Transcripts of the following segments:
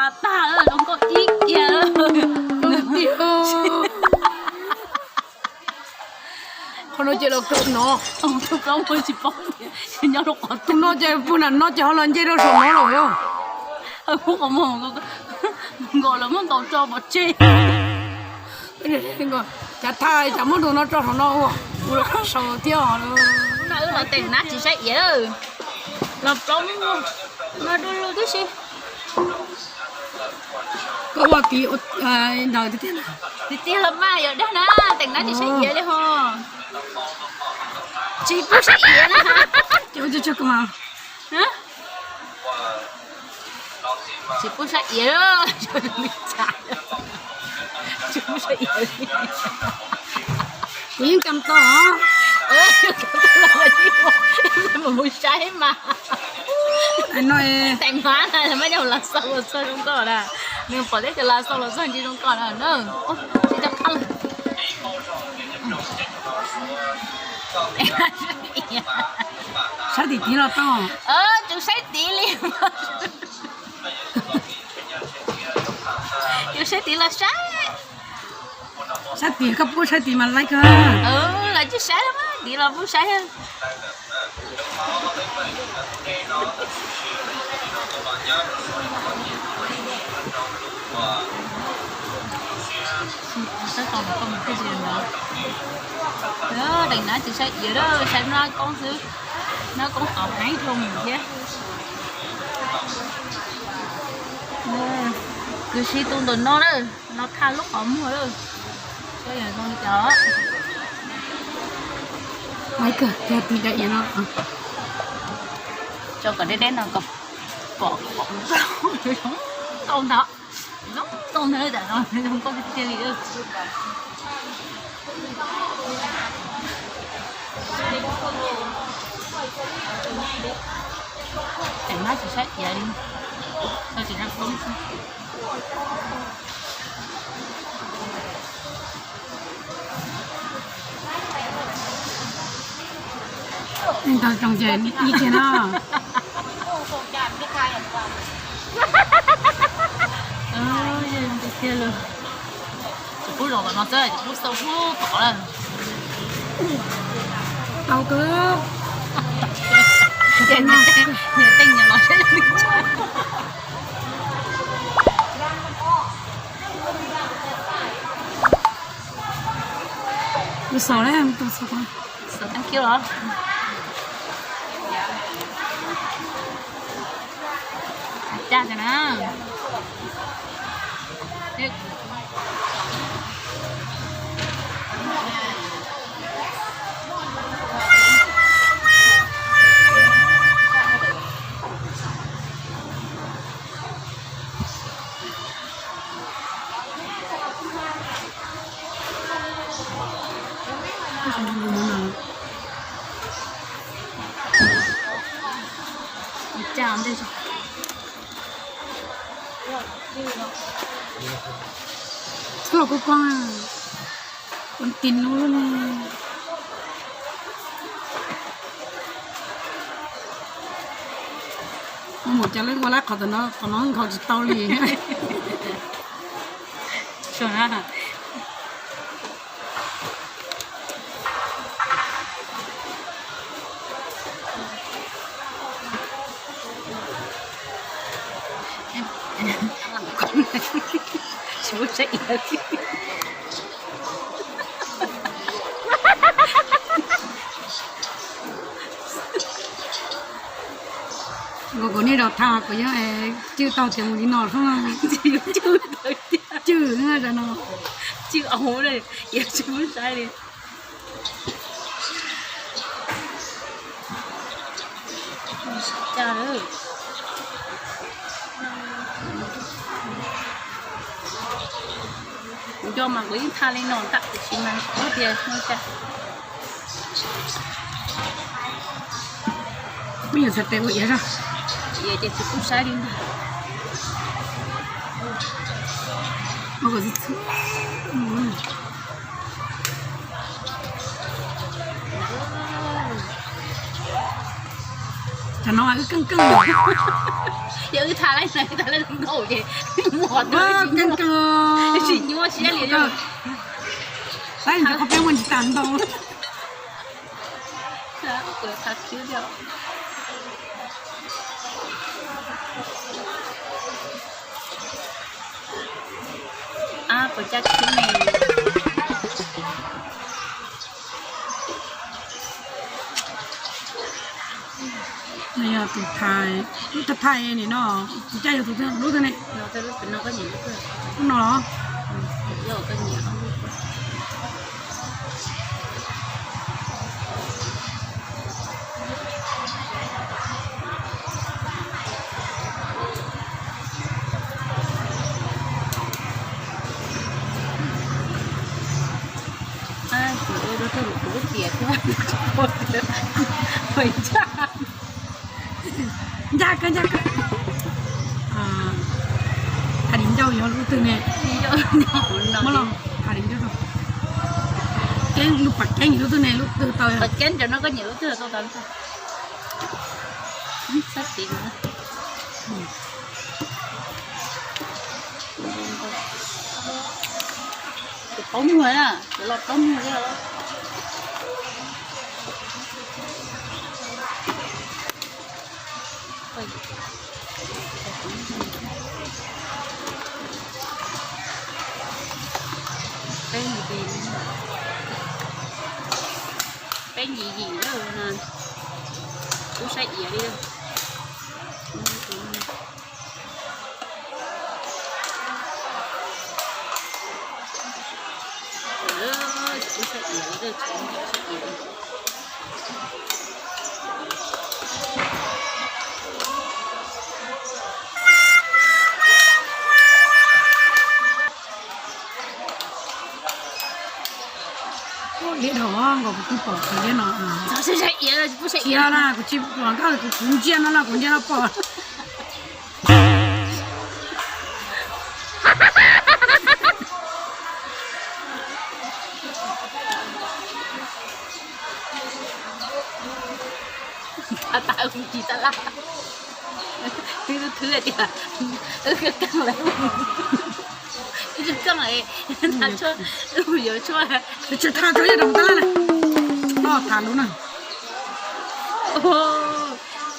Tag zoo nkauj ib kiag. Qhov no ces los kawg no. Tus plaub muag tsis paub tias nyob rau qhov twg no ces puag nram no ces ho los nce rau saum no lawm. Qhov muag nkaus los muab ntaus tso pov tseg. Cav thaj tsam muab tus no tso saum no ua, ua saum thiab. Lub no wb los teem nab tsis saib iav, los plaub muag no du lug tib si. Koj ua kiv ntawd tiag tiag los mas yog dag na, teem nab tsis saib iav li ho. Tsis pub saib iav na. Ces ua tsis tshua kawg mas. Tsis pub saib iav, tsis pub saib iav li. Kuv yeej kam tau. Mus saib mas. Teem nab na, maj nyaj los xauj los txog zoo nkauj na. Nws pom teb chaws los xauj los txog ntshe zoo nkauj na. Tsis coj qab. Saib tim tid los tau. Tsis saib tid li. Yus saib tid los saib. Saib tid, koj pub saib tid mas like kawg. Los tsis saib los mas tid los pub saib. Deem nab tsis saib iav, saib nab koob xwb. Nab koob tod heev dhau mus thiab. Kuv siv tus ntawm no na, no tha lub qhov muag lawm. Saib yog zoo li cas. Tso kom deb deb no kom pom nkauj ntag. Zoo nkauj ntag, tam no zoo nkauj tiag tiag li. Teem nab tsis saib iav li, tsis saib koob xwb. Ntau tsoom ces ib kiag no. Tiag tiag li. Tsis pub zaum tom no xwb, tsis pub xauj pub tod lawm. Tau kawg. Niam teej niam los saib. Tus xaus lawm, tus xaus. Xaus thank you los. Caj na. Los kuj poob, kuv tis lub ne. Mus mus cas lawv ua lab qhov tom no, qhov no nkhaus tsis tau li. Nkaus kuv niaj zaus tham kuv yeej cwj tau tias mus li no xwb no. Cwj, cwj au, yog tsis muab saib li. Kuv nco mas kuv yeej tha li no ntag tiam sis mas tsis paub tias ua cas. Kuv yeej txhais tes ua iav zog, iav ces tsis pub saib li ntag. Tam no mas wb keej keej, yog wb tha laij, tha laij nkauj ces muaj qhov twg keej keej, tsis nyuaj siab li. Laij ntawd qhov peb muaj ntsis tag ntau. Ab, puas caj khib ne? No yog tus thaij, lub thaij nim no, tus caj yog tus twg, lub twg ne? Lub no los? Ncaj kawg, ncaj kawg. Thaij li ncauj yog lub twg ne? Muab los thaij li ncauj. Keeb, lub pas keeb lub twg ne, lub twg tau? Tus plaub muag na, tus los plaub muag thiab. Peb yim yim lawm na, kuv saib iav li. Liab dhau nkaus kuv twb pom tus liab no. Tsis yog na, kuv tsis pom nkauj, kuv ntsia no los kuv ntsia no pom. Twb thwb tias, keej lawm, keej, tha tshuaj, yuav tshuaj, tha tshuaj yog doo tab laj na, tha lub na,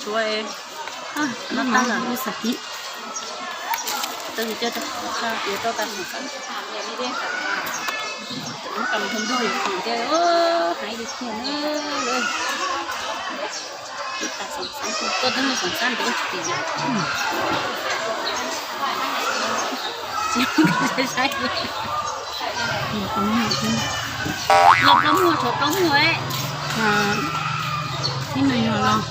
tshuaj, no tab lawm, ib xas pib, yuav rau tas, muab kas mus nrog yuav khoom thiab, hais li tiag na. Ib tas xoom xab, tuaj twb muaj xoom xab ntawd tsis tim yam. Los plaub muag, tshuav plaub muag. Ib no yog los,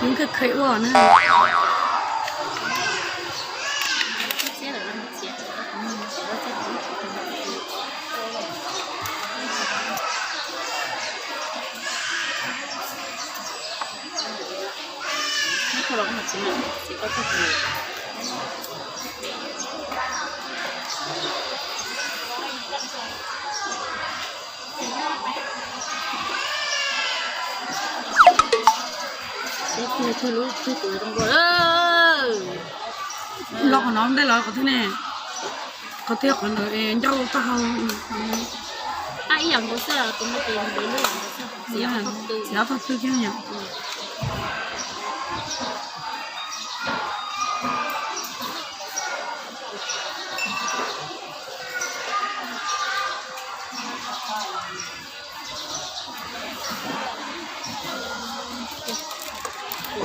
yeej kheev ua na. Los qhov no ntej los qhov twg ne? Qhov twg qhov ntawd ncauj taub hau. Ib yam nkaus xwb, tus no ces ntev lub yam nkaus xwb, txiav tau twg thiab yom.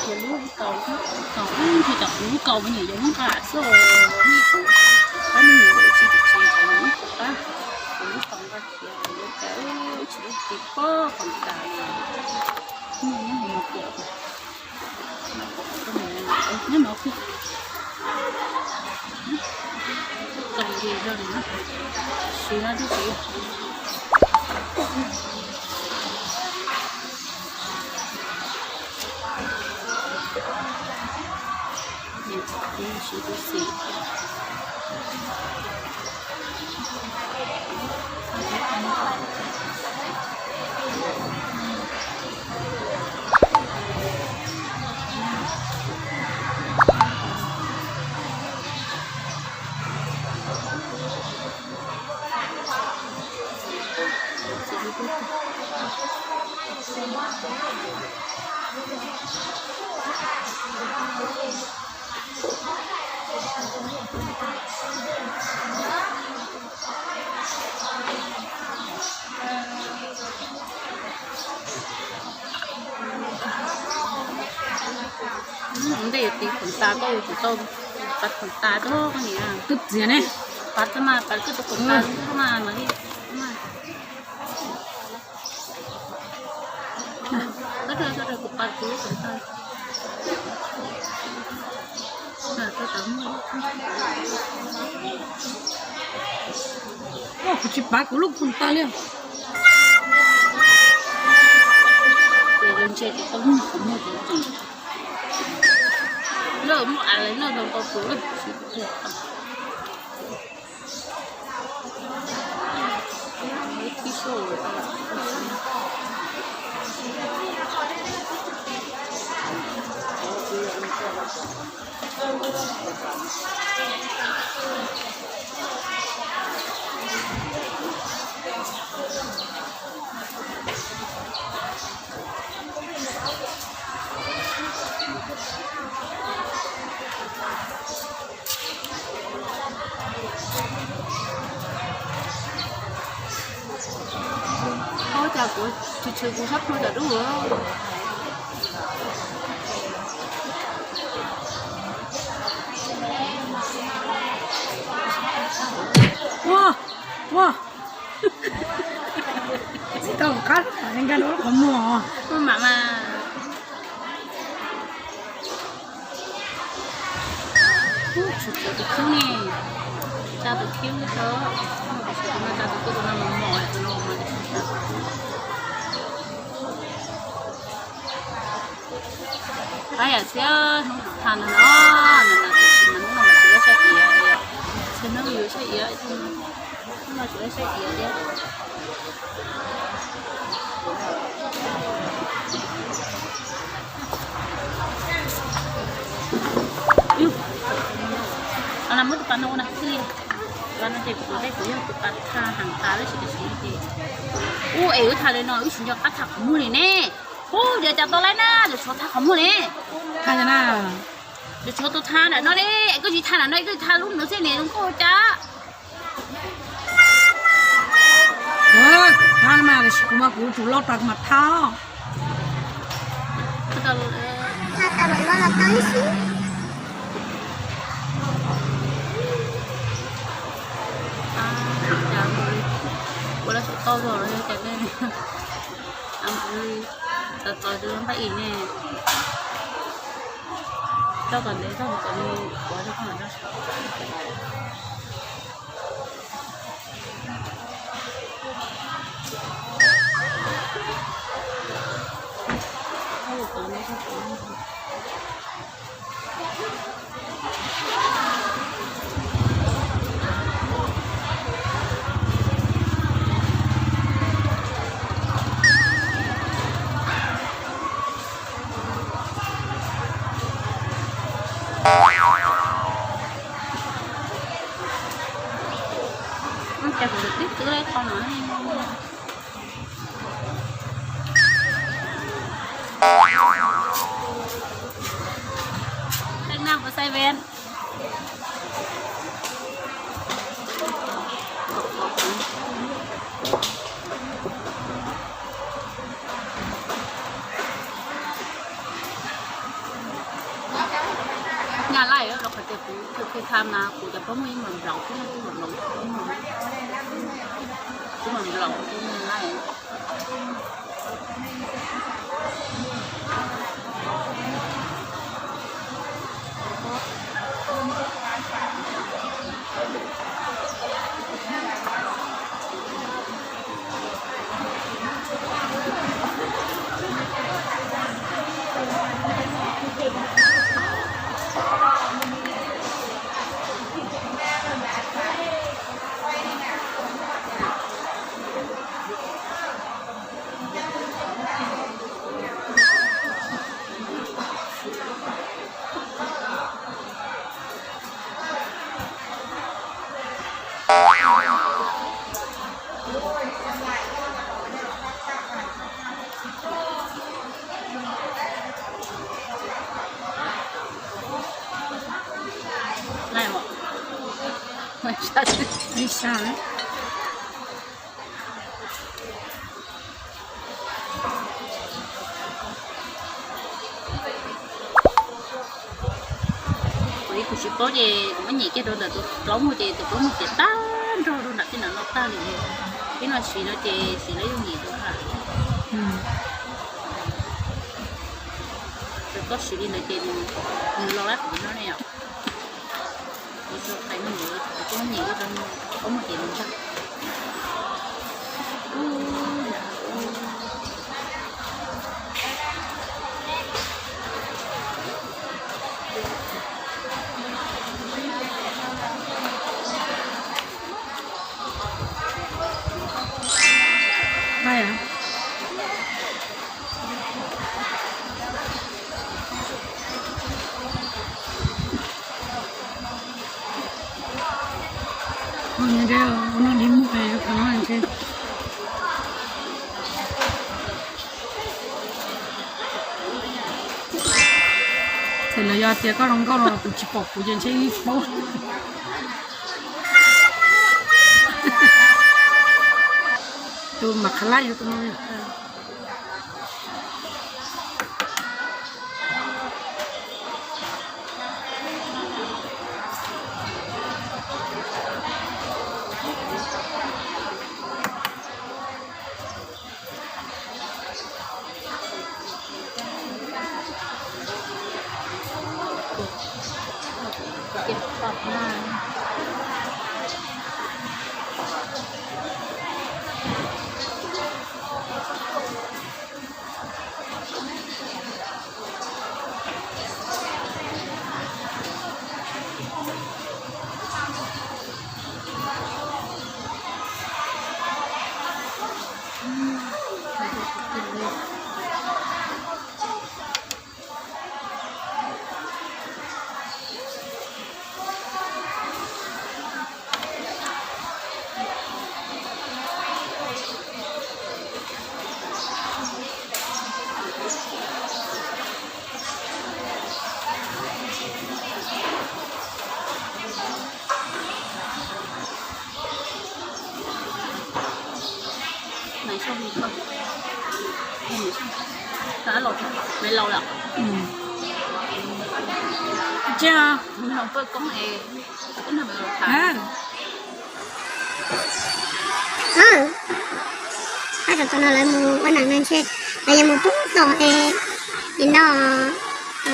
Kuv lub kaus, kuv lub kaus, kuv lub kaus me nyuam yaus lub nqa xwb, kuv, kuv lub kaus nqa tias kuv lub kaus tsis lub tsis pob qhov nqa li. Nyob no tias, nyob no tias, kaus li zog li, siv no twb siv. Siv tus xim. Ntej yuav tiv khoom tas koj yuav tsum tau pab khoom tas rau koj niam. Twb txiav ne. Pab txog mas pab koj tau khoom tas mas mas li. Kuv pab kuv khoom tas. Kuv tsis pab kuv lub khoom tas li. Lawv muaj as li no zoo tau tus lawm. Ua cas kuv tshwm tshwm kuv sab plhu cov dub. Ua, ua. Tsis tau qab nkag rau lub qhov muag. Mam mas. Tshuav tus khub ne, tsa tus khub tso, tsa tus khub tus no mos mos, tus no mas qab yam xwb, hnub tha no no, no no tiam sis mas hnub no mas tsis laj saib iav, txhua hnub yuav saib iav, hnub no tsis laj saib iav thiab. Muab tus pas no ua na xwb li. Pas no ces kuv tej kuv yog tus pas tha heev tas tab sis tiam sis ces, ub, es wb tha li no wb tsis nco qab tha qhov muag li ne. Ub, yog cas tau laib na, yuav tshuav tha qhov muag li. Tha na, yuav tshuav tus tha nram no li, es koj tsis tha nram no, koj tha lub no xwb ne, zoo nkauj cas. Tha mas, tiam sis kuv mas kuv tsum loj tas kuv mam tha. Ua lawv tsum tau zog los yog cas ne. Txawv txawv tus npaj ib ne. Coj kom ntev coj kom ntev, kuv coj kom ntev. Cas kuv twb twb qho no. Tây Nam của Sài Gòn. Nyab laj los qhov tias kuv tus kheej tha mas kuv cov phooj ywg mas nplaum xwb, kuv mas nplaum, kuv mas nplaum, kuv mas nplaum, kuv mas nplaum. Ib sab. Kuv, kuv tsis paub ces kuv muab nyem kiag rau ntawm tus plaub muag ces tus plaub muag ces tag nrho rau nram tej nram no tag li. Peb no siv no ces siv lawv yeej nyem rau ha. Ces koj siv li ntawd ces nws los lab kuv no ne yom. Kuv tso qhais no ntawd kuv tso nyem rau plaub muag ces nws ntag. Ces lawv yog tias koj zoo nkauj no los kuv tsis pom kuv ces ntshe ib paub. Tus mas qha lab yog tus no. Mày sau thì không. Mày sau. Tao đã lột rồi. Mày lột rồi. Ừ. Chứ. Mày không có công nghệ. Cái nào mày lột hả? Hos, tam sim no lawv mus ua nam no ntshe lawv yuav mus pub tom es, nim no,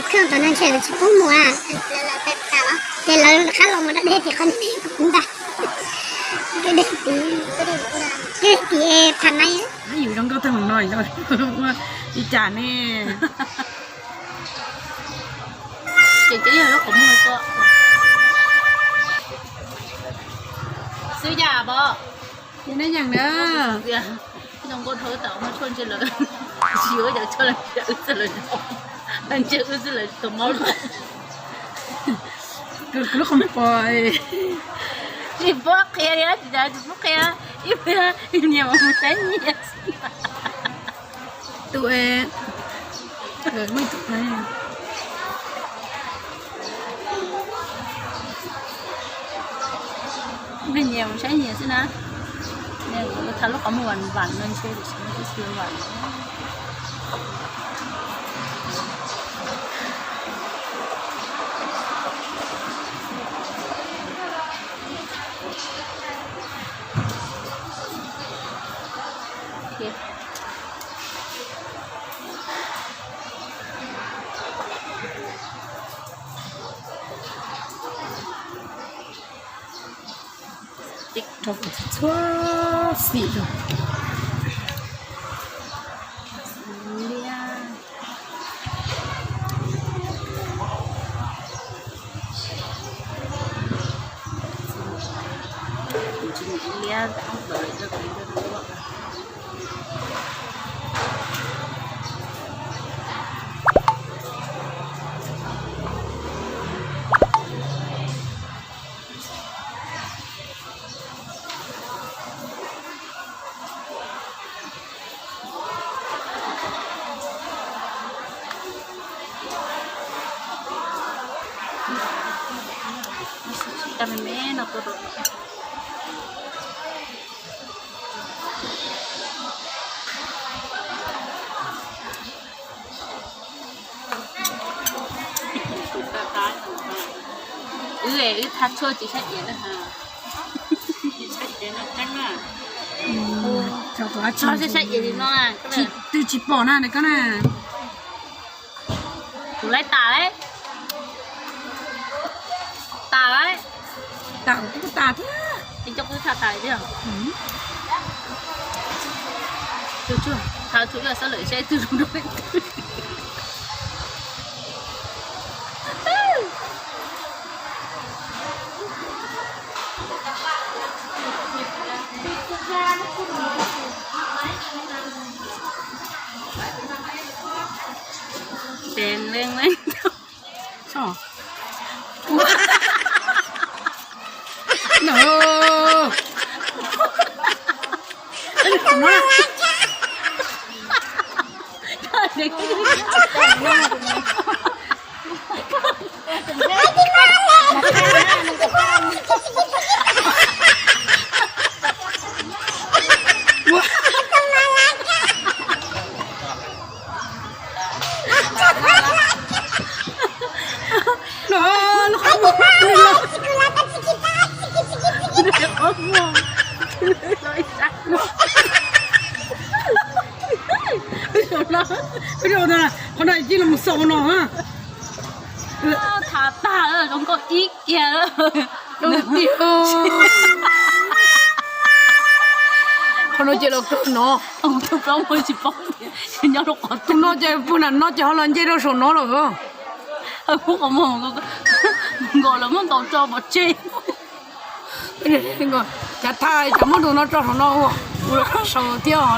khwj tom no ntshe lawv tsis pub mus a. Ces lawv rov qab los mus da dej tim qhov no kuv ntag. Dej tim, dej tim Pham Naib. Yus zoo nkauj tag mus no ua li cas ne? Ces ces yog lub qhov muag ko xwb yam pom. Ces neb yeej na. Zoo nkauj dhau tam muaj tshuaj ntshe lawv tsis yuav cov tshuaj lawv ntshe wb txawj lawv, ntshe wb txawj lawv tus mob. Kuv lub qhov muag pom. Tsis pub qhia li, tsis pub qhia. Ib pliag niam mus saib nyias. Tus, tus, nyias mus saib nyias xwb na. Thaum lub qhov muag vam vam no ntshe tus xwb vam. Rau kom txhua xim rau. Liab, Me me no tua rau. Wb, wb tha tshuaj tsis saib ces na. Tsis saib ces no teeb na. Tsis saib ces li no. Twb tsis pom na koj na. Kuv laib tas lawm. Tas lawm. Tas kuv kuj tas thiab. Ib co kuj tha tas tiag. Thaum tsuas xab lawm seb twg zoo. Ces leej leej. Qhov no cia los xaus no. Thaum tag zoo nkauj ib kiag. Qhov no ces los kawg no. Tus no ces pw nram no ces ho los nce rau saum no lawm. Nkaus los muab ntaus tso pov tseg. Cas thaj cas muab tus no tso saum no ua, ua saum thiab os.